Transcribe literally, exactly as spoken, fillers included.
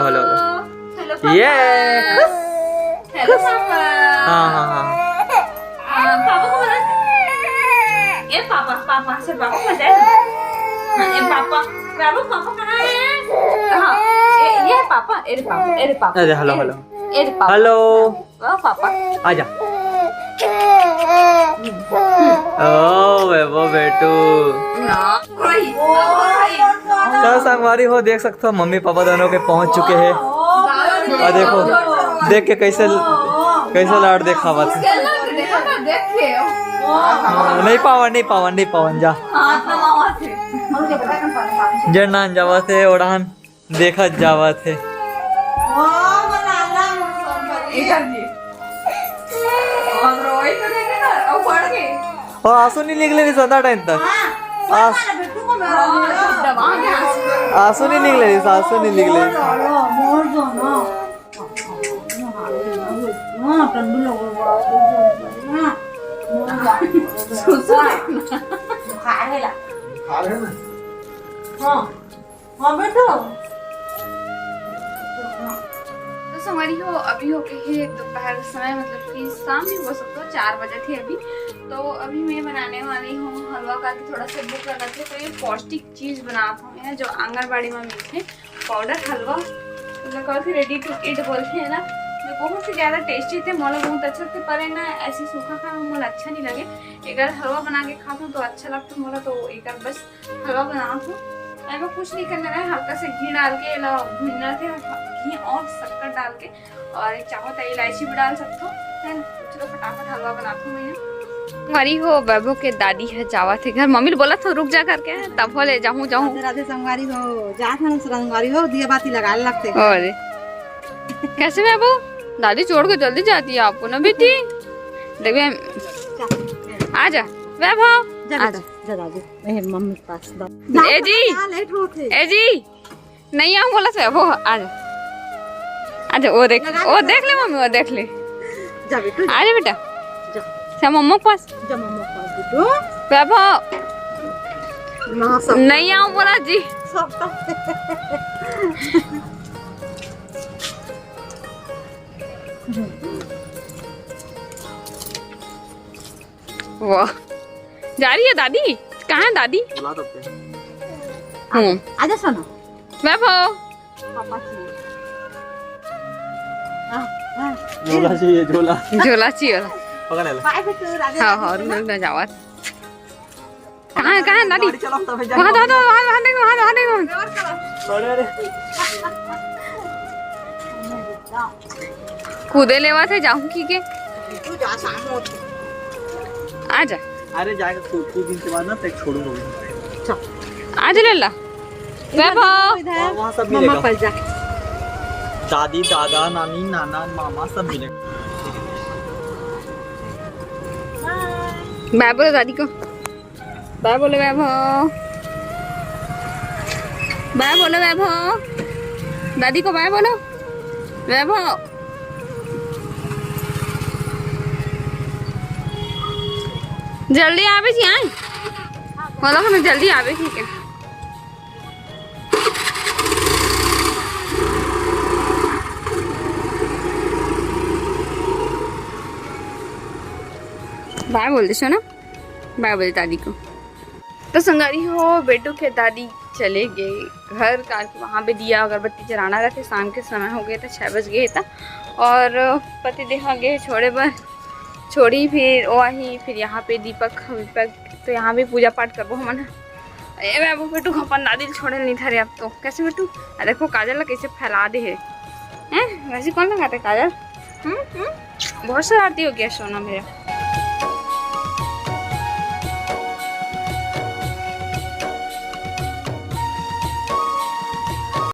Hello, hello, hello. Hello papa. ये खुश। Hello papa. हाँ, हाँ, हाँ। हाँ, पापा को बुला। ए पापा, पापा, चल पापा को बुला। हाँ, ए पापा, बाबू पापा कहाँ है? हाँ, ए, ये है पापा, ए रे पापा, ए रे पापा, अरे, हेलो, ए रे, हेलो। ए रे पापा। हेलो। ओ पापा। आजा। ओ बेबो बेटू। ना, कोई, कोई। तो संगवारी हो, देख सकते हो मम्मी पापा दोनों के पहुंच चुके हैं। और देखो, देख के कैसे, कैसे लाड़ देखावत है। नहीं पावन, नहीं पावन, नहीं पावन, जा। जय नान जावत है ओढ़ान। देखत जावत हे। ओ, आंसू नहीं निकले रहिस आधा टाइम तक। आंस-, आंसू नहीं निकले रहिस, आंसू नहीं निकले। हाँ बेटो। तो संगवारी हो, अभी हो गए है दोपहर के समय, मतलब कि शाम ही हो सकता है, चार बजे थी अभी। तो अभी मैं बनाने वाली हूँ हलवा, करके थोड़ा सा भूख लगा थे, तो ये पौष्टिक चीज बनात हूँ मैं, जो आंगनबाड़ी में मिलते पाउडर हलवा, मतलब कहो कि ready to eat बोलते हैं ना, जो बहुत ही ज्यादा tasty थे, मोला बहुत अच्छा थे, पर है ना ऐसे सूखा खाना मोला अच्छा नहीं लगे। एक बार हलवा बना के खात हूँ तो अच्छा लगता मोला, तो एक बार बस हलवा बनात हूँ। एमा कुछ नहीं करना है, हल्का से घी डाल के एला भूनना थे, घी और शक्कर डाल के, और चाहो तो इलायची भी डाल सकते हो। है ना? चलो फटाफट हलवा बनात हूँ मैं। संगवारी हो, वैभव के दादी है जावत है घर, मम्मी बोला था रुक जा करके, तब हो ले जाऊँ जाऊँ। राधे राधे संगवारी हो, जात हन संगवारी हो, दिया बाती लगाए लगते हैं। और कैसे वैभव, दादी छोड़ के जल्दी जाती है आपको ना बेटी। देखिए, आजा वैभव, जा बेटा, आजा। जा दादी। ए, मम्मी के पास दो। ए जी। ना, लेट होत हे। ए जी, नहीं आऊँ बोला से, वो आ जा। आ जा, वो देख, लगा वो दे। देख ले मम्मी, वो देख ले। जा बेटा, जा। आ जा बेटा। जा। जा मम्मा के पास। जा मम्मा के पास बेटू। बाबा। ना, सब नहीं आऊँ बोला जी। सब तो। वाह, जा रही है दादी। कहाँ है दादी? बुला सकते हैं। हम्म। आजा सोना। वैभव। पापा चाहिए। हाँ, हाँ। झोला चाहिए, झोला। झोला चाहिए वाला। पकड़ ले। बाय बेटू, राधे हाँ, राधे हाँ, बोल ना। रुक ना, जावा। कहाँ है, कहाँ है दादी? गाड़ी चलाओ, तबे जाएंगे। वहाँ, वहाँ, वहाँ, वहाँ देखो, वहाँ, वहाँ देखो। अरे, अरे। कूदे लेवा थे, जाऊँ की के? तू जा, शाम होत। आ जा। अरे जाएगा, कुछ, कुछ दिन के बाद ना तेरे छोड़ूंगा मैं। चल। आ जा लल्ला। इधर वैभव। देखो, इधर। वहाँ, वहाँ सब मम्मा मिलेगा। पर जा। दादी, दादा, नानी, नाना, मामा सब मिलेगा। बाय बोलो दादी को, बाय बोलो वैभव, बाय बोलो वैभव, दादी को बाय बोलो वैभव। जल्दी आबे जी, आए बोलो, हमें जल्दी आबे, ठीक है। बाय बोल दे सोना, बाय बोल दादी को। तो संगवारी हो, बेटू के दादी चले गए घर, काबर कि वहाँ पे दिया अगरबत्ती जलाना रहते, शाम के समय हो गए थे, छः बज गए थे। और पति देहा गए छोड़े बर, छोड़ी फिर वो आही, फिर यहाँ पे दीपक वीपक, तो यहाँ भी पूजा पाठ करबो हमन। ए बाबू, बेटू अपन दादी ल छोड़े नहीं धरे अब तो। कैसे बेटू? आ देखो काजल ला कैसे फैला दे है। हैं? वैसे कौन लगाते काजल? हम्म, हम्म। बहुत शरारती हो गया सोना मेरा।